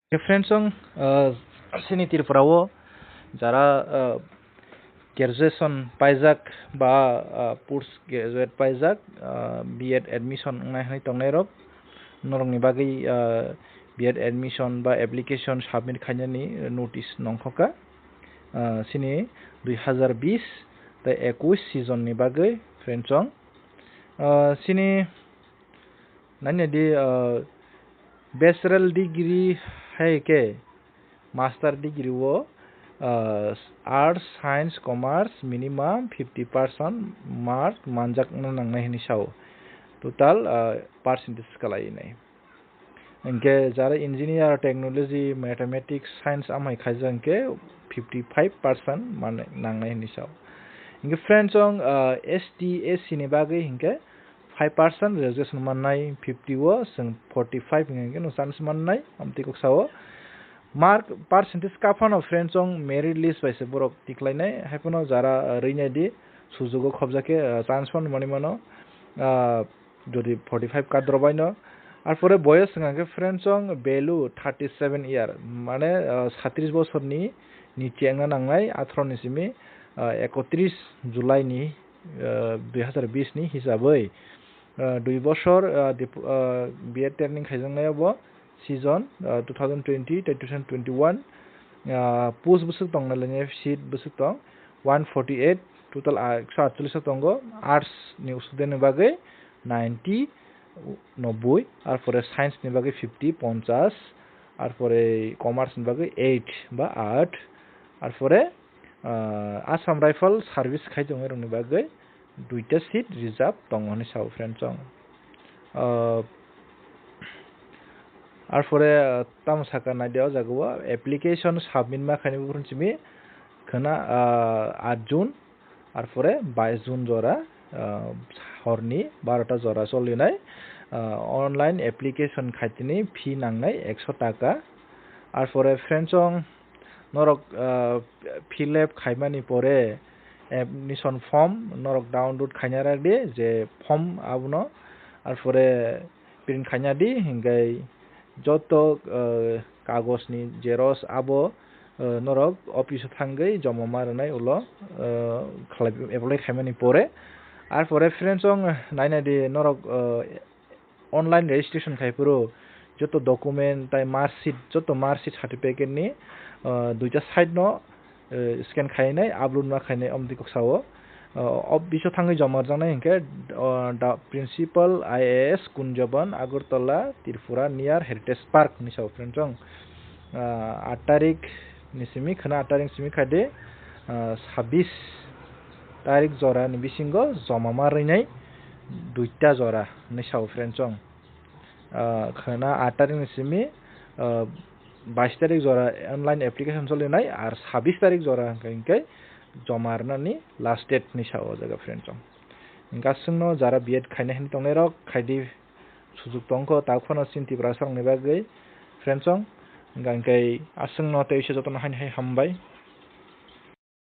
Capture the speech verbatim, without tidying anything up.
Friends, ang, uh, sini Tripura o jara, uh, graduation paijak ba, uh, post graduate paijak, uh, B Ed admission wngnai hinwi tongnai rok, norokni bagwi, uh, B Ed admission ba application submit khainani notice nongkhoka, uh, sini dui hazar bis tei ekush season ni bagwi, friends, ang, uh, sini Nanya di, uh, bachelor degree hai ke master degree o, uh, arts, science, commerce minimum fifty percent mark manjakna nangnai hinwi sao. Total, uh, percentage kalai nai. Hingke jara engineer, technology, mathematics, science amai khaijak hingke fifty five percent mane nangnai hinwi sao. Hingke friends, ang, uh, S T, S C ni bagwi hingke five percent reservation mannai, fifty o chwng forty five hingke no chance mannai, amtwi kok sao. Mark percentage kaphano, friends, ang merit list bai se borok tiklainai, haiphano jara, uh, rwinai di, sujugo khobjak khe, uh, chance phano manwi mano, uh, jodi forty five kadro baino. Arpore boyos wngkha khe, friends, ang value thirty seven year, mane, uh, satris bosorni niche wngna nangnai, atharo ni simi, uh, ekotris July ni, uh, dui hazar bis ni hisabwi, uh, dui bosor, uh, dip-, uh, B Ed training khaijaknai abo season, uh, two thousand twenty tei two thousand twenty one, uh, post bwswk tong nai, seat bwswk tong one forty eight, total, ah, ekso atchallis o tongo, arts ni student ni bagwi ninety, nobboi, arpore science ni bagwi fifty, ponchas, arpore commerce ni bagwi eight ba aat, arpore, ah, Assam Rifle service khai tongnai rokni bagwi duita seat reserve tongo hinwi sao, friends, ang. Ah, arpore, ah, tamo saka naidi o jaga o application submit ma khainai buphuru simi khwna, ah, aat June, arpore bais June jora, ah, horni barota jora cholinai, ah, online application khaitini fee nangnai ekso taka. Arpore, friends, ang, norok, ah, fill up khaimani pore admission form norok download khaina rak di, je form abono, arpore print khaina di, hinkhai joto, ah, kagoj ni xerox abo, ah, norok office o thangwi joma ma rwnai ulo, ah, khlai, apply khaimani pore. Arpore, friends, ang, naina di norok, ah, online registration khai phuru joto document tai mark sheet, joto mark sheet certificate ni, ah, duita side no, eh, scan khainai, upload ma khainai, omtwi kok sao. Ah, office o thangwi joma rwjaknai hinkhe, ah, the principal I A S Kunjaban, Agartala, Tripura, near Heritage Park hinwi sao, friends, ang. Ah, aat tarik ni simi, khwna aat tarik ni simi khai di, ah, sabis tarik jora ni bisingo joma ma rwnai duita jora hinwi sao, friends, ang. Ah, khwna aat tarik ni simi, ah, bais tarik jora online application cholinai, ar sabis tarik jora hwnkhe, hwnkhe joma rwnani last date hinwi sao o jaga, friends, ang. Hwnkhe aswkno jara B Ed khaina hinwi tongnai rok khai di, sujuk tongkho, tak phano chini Tiprasa rokni bagwi, friends, ang. Hwnkhe aswkno tei jotono haini hai hambai.